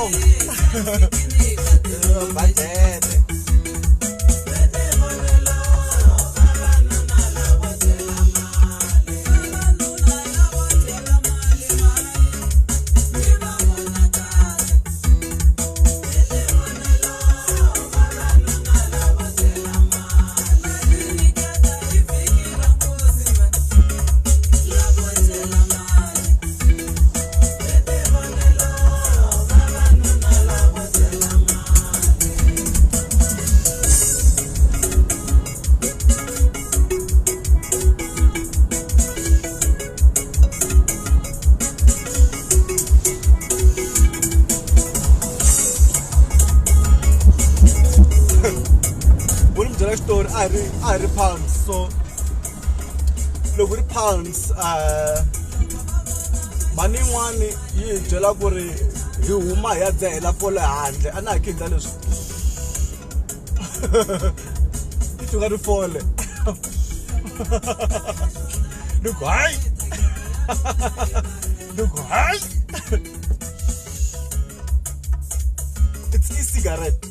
song. Budget. Vo ni byela xitori a hi ri pounds, so loko ri pounds, mhani yin'wani yi hi byela ku ri hi huma hi ya dzahela fole handle. A na ha khindla leswi i tunga ri fole, ni ku hayi, ni ku hayi, it's e-cigarette.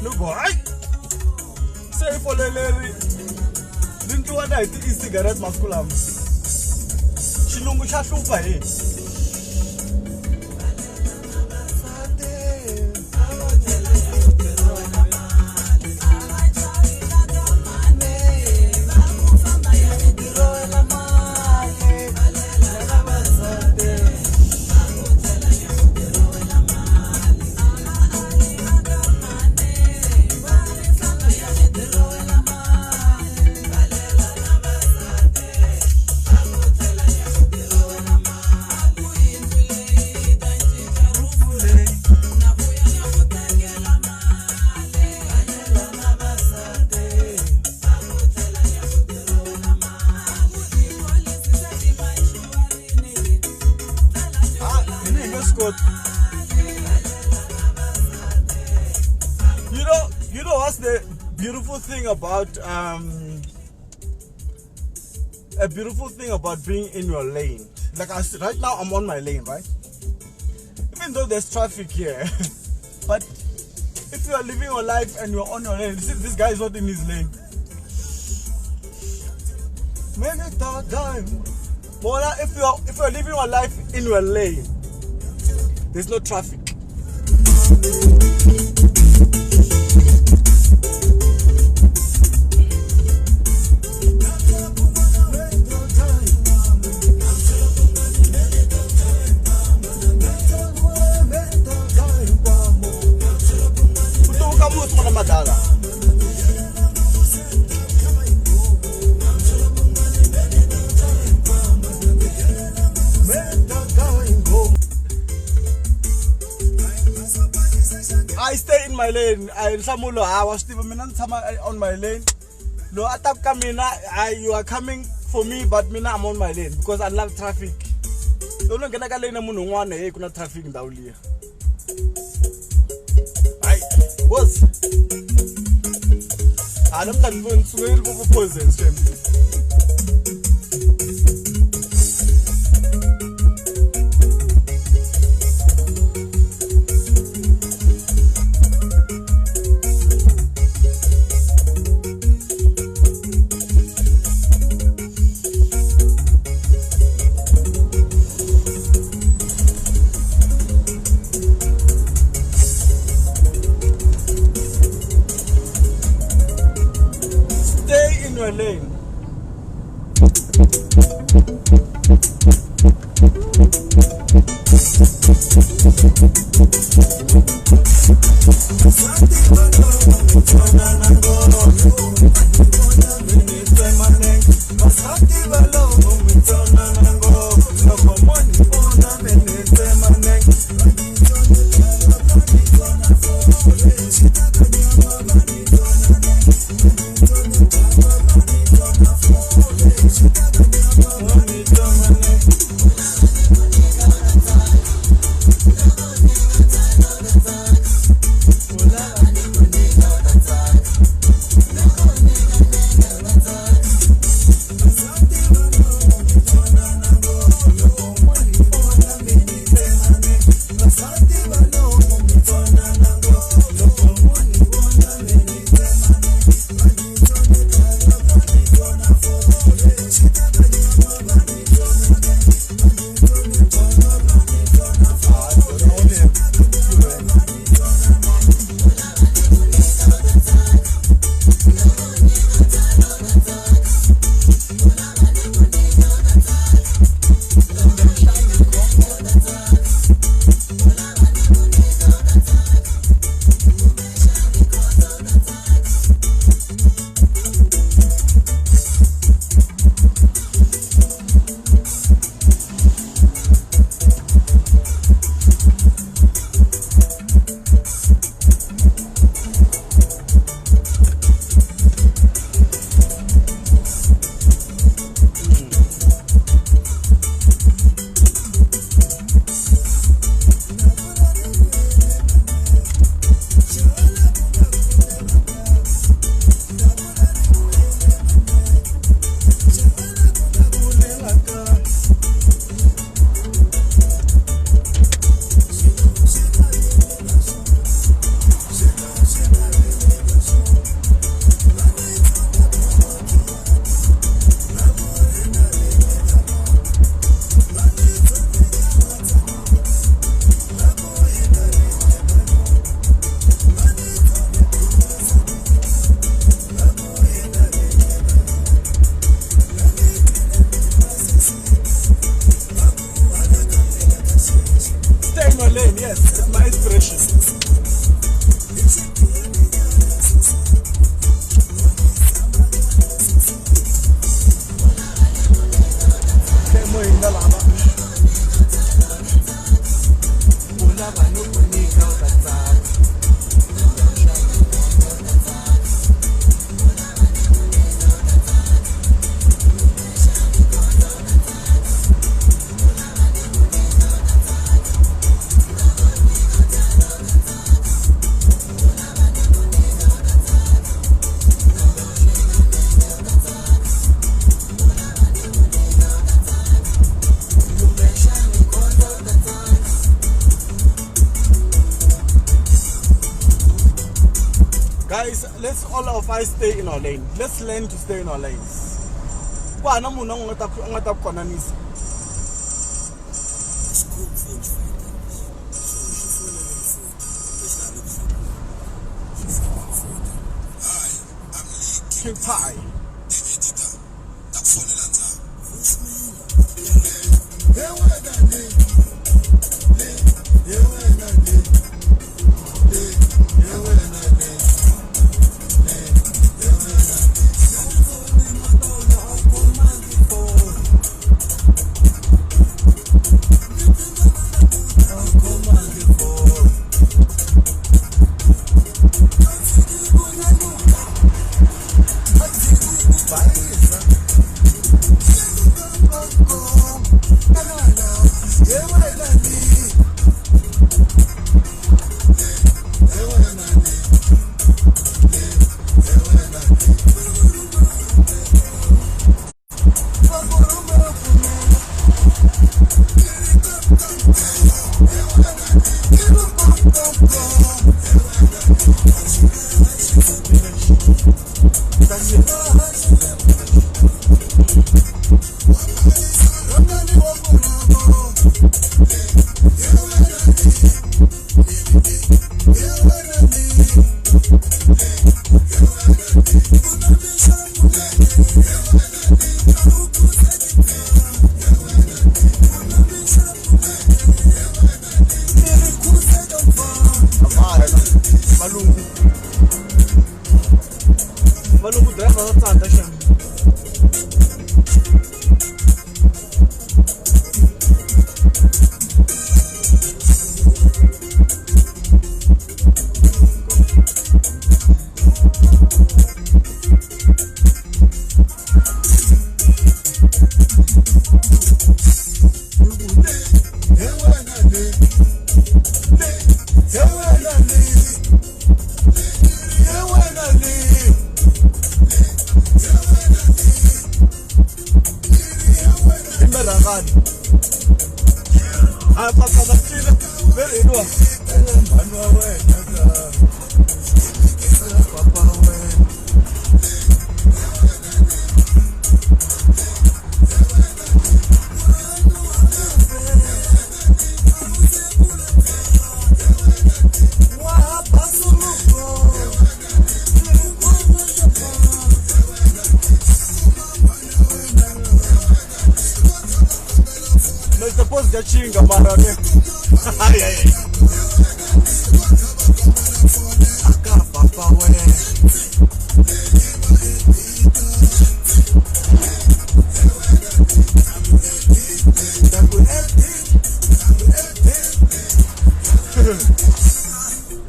Ni ku hayi, se i fole leri ri ndliwa na hi ti-e-cigarette masiku lama. Xilungu xa hlupha hi. Ah, hina hi nge swi koti. You know what's the beautiful thing about a beautiful thing about being in your lane? Like I see, right now I'm on my lane, right? Even though there's traffic here, but if you are living your life and you're on your lane, see, this guy is not in his lane. Many time. But if you are living your life in your lane, there's no traffic. Kutuka musi n'wana madala. I stay in my lane. I nhlamulo ha wa swi tiva mina ni tshama on my lane. Lo a taku ka mina, you are coming for me, but mina I'm on my lane because I love traffic. Loko no nghena ka lane ya munhu un'wana, hey, ku na traffic ndhawu liya. Hayi, boss. Ha namuntlha ni suke yi ri ku poison shame. Stay in your lane. No ku nyika u ta tsaka. Guys, let's all of us stay in our lane. Let's learn to stay in our lanes. Ku hana munhu a nga ta ku konanisa. King Pie. Malungu. Malungu driver wa tsandza xem. Chinga mara ne. Ay ay ay. Aka papa we.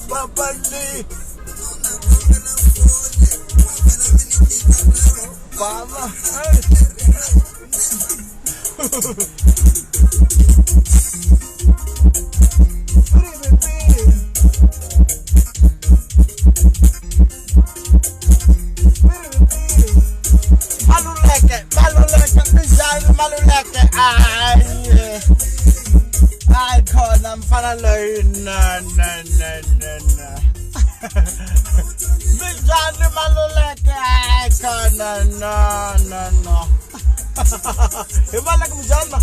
Papa ni. Papa. Ay, khona mfana loyi na na na na na. Minjhani Maluleke? Ay khona na na na. Hi Maluleke minjhani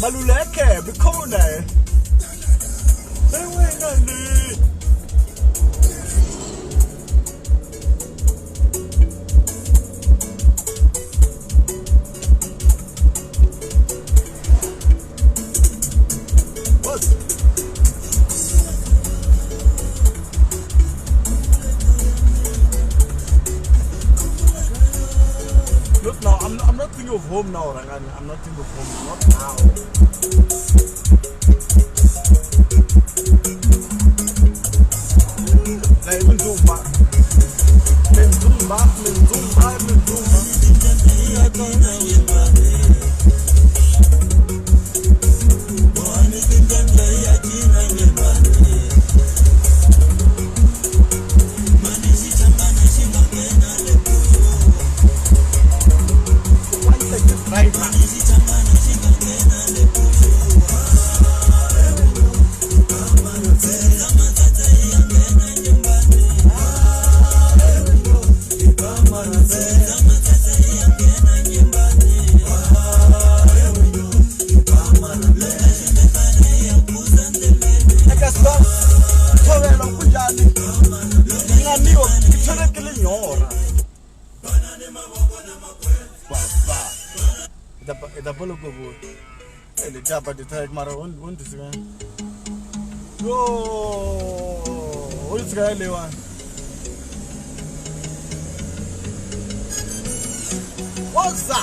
Maluleke bikhona. Hey wena le. Not now. I'm not thinking of home now, Rangani. I'm not thinking of home. Not now. Letiya ba ti-track mara wo ni tshika. Yo, wo ni tshika leyiwani. Woza!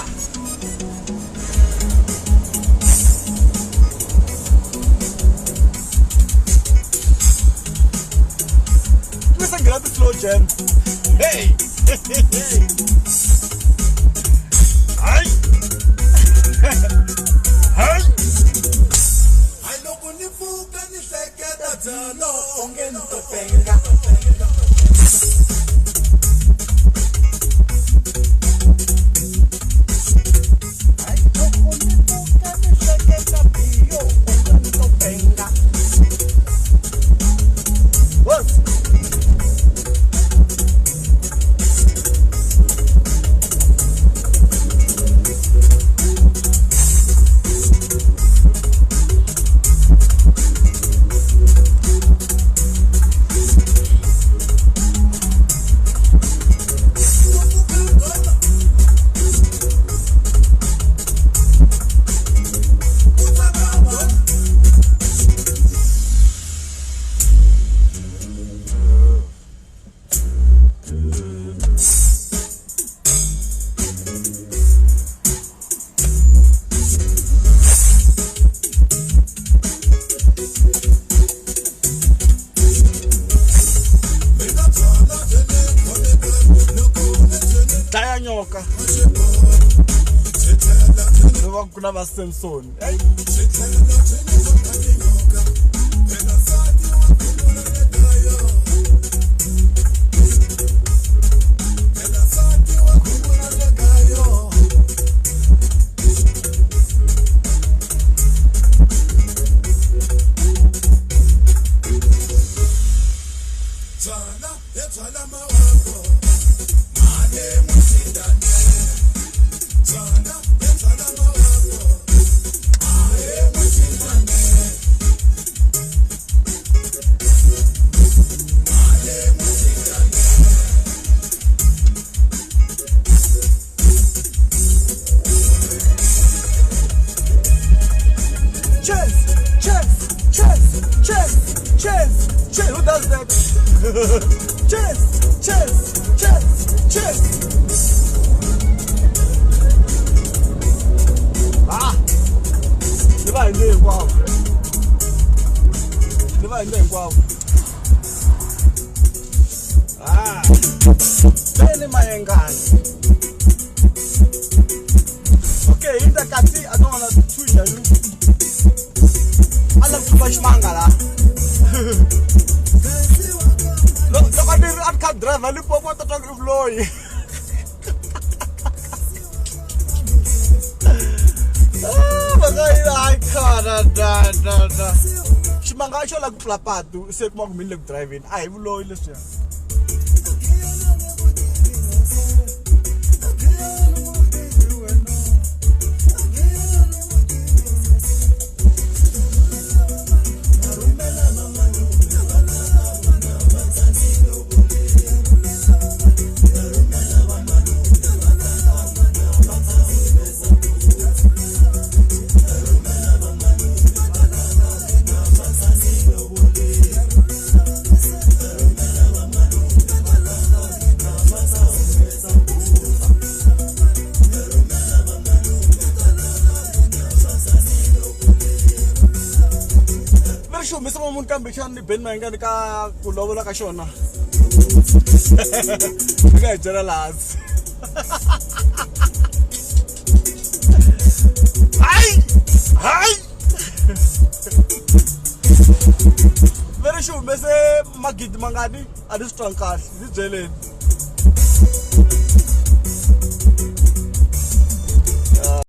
Listen, grab the slow jam. Hey! Hey! Hey! Hey! Hey! Loko ni pfuka ni hleketa byalwa onge ni to penga. Hayi loko ni pfuka ni hleketa biyo onge ni to penga. What? Ku tsaka vanhu. Mina byalwa byi ni khomeke loko ni byi ni Dlaya nyoka. xiboho byi tlhela byi ni Lova ku na va Samson. Hey. byi tlhela byi ni vona tinyoka. Phela nsati wa khumula le kaya. Phela nsati wa khumula le kaya. Byala he byala mawako mane n'wi Byala he byala mawako ahe n'wi Mane n'wi. Cheers! Cheers! Cheers! Cheers! Cheers! Cheers! Who does that? Cheers! Cheers! Cheers! Cheers! Ah! Ni va hindze hinkwavo. Ni va hindze hinkwavo. Ah! Beni Mayengani. Okay, in the kati, I don't wanna twitch you. I love to watch manga la. Loko ni ri a ni kha driver Limpopo ta twa ku i vuloyi. Ah, va nga yi hayi khona na na na. Ximanga xo lava ku pfula patu se kuma ku mi le ku driveni a hi vuloyi leswiya. Va ri xi humesa munhu kambe xana ni Benny Mayengani ka ku lovola ka xona. Mi nga hi byela laha hansi. Hayi! Hayi! Va ri xi humese magidi mangani a ni swi twangi kahle ni byeleni.